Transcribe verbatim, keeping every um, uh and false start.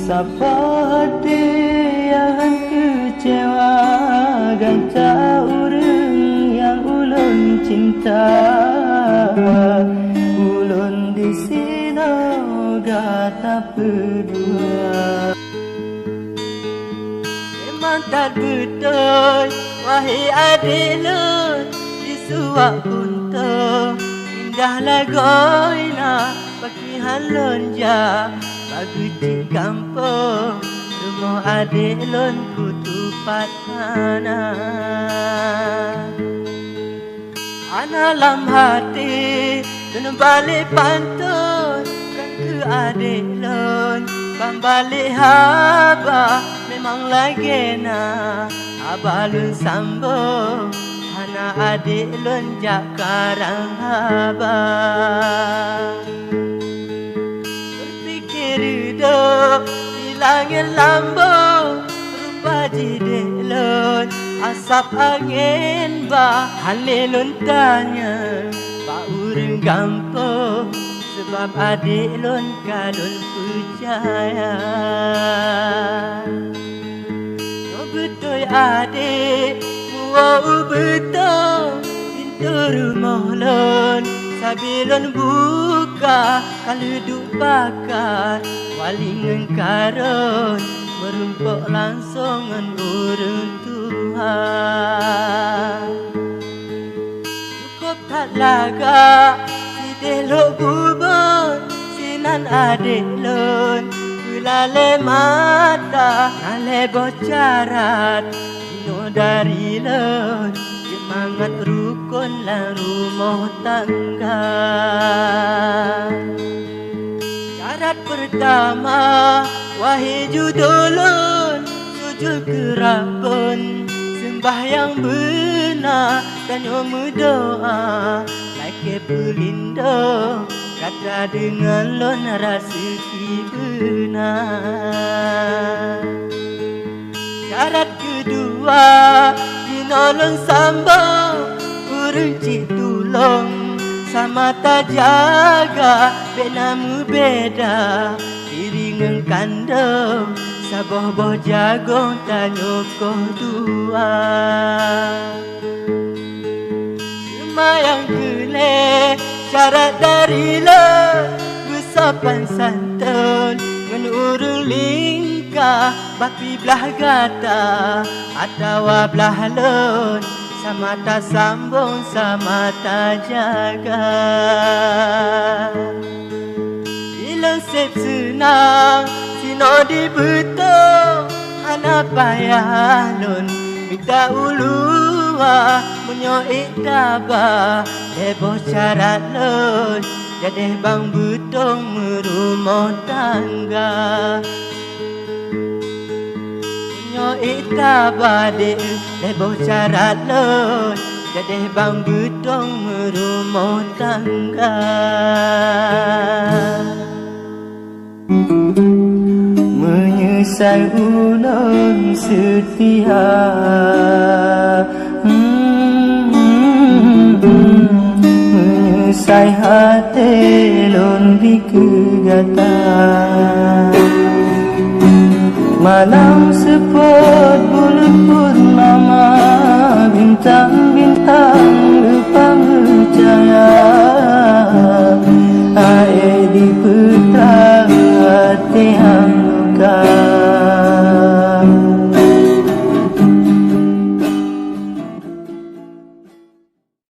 Sapat até nyang han keucewa, gata ureuëng nyang ulôn cinta. Ulôn disinoe gata peudua. Memang that beutôi, wahé adék lôn, disuak untông, indah lagoina, pakriban lôn jak, bak geuchik gampông, rumoh adék lôn kutupat hana. Hana lam até lôn balek pantôn, kan keu adék lôn ban balek haba. Memang lagée na haba lôn sambông, hana adék lôn jak karang haba. Beupike reudôk di langét lambông, rupa jideh lôn asab angén bah. Hana lé lôn tanyong bak ureuëng gampông, sabab adék lôn ka lôn peucaya. Nyoe beutôi adék muwoe u beutông, pintoe rumoh lôn sabe lôn buka. Ka lheueh duek pakat wali ngon karôn, meurumpok langsông ngon ureuëng tuha. Cukôp that lagak sideh lhok bubon, sinan adék lôn peulalée mata. Na lhée boh syarat jinoe dari lôn, jeuet mangat rukon lam rumoh tangga. Syarat peurtama, wahé judoe lôn, sujut keu Rabbon, seumbahyang beuna, tanyoe meudoá, lakée peulindong gata deungon lôn raseuki beuna. Syarat keudua, jinoe lôn sambông ureuëng cit tulông, sama tajaga bék na meubeda diri ngon kandông, saboh boh jagông tanyoe koh dua. Teuma nyang keu lhée syarat dari lôn, beusopan santôn ngon ureuëng lingka, bapi blaih gata atawa blaih lôn, sama tasambông, sama tajaga. Di lôn seb seunang sinoe di beutông, hana payah lôn mita u luwa. Meunyoe ék taba lhée boh syarat lôn, jadeh bang beutông meurumoh tangga. Nyoe ék taba deh lhée boh syarat lôn, jadeh bang beutông meurumoh tangga. Meunyeusai ulôn seutia, meunyeusai até lôn di keu gata. Malam seupôt buleuen purnama, bintang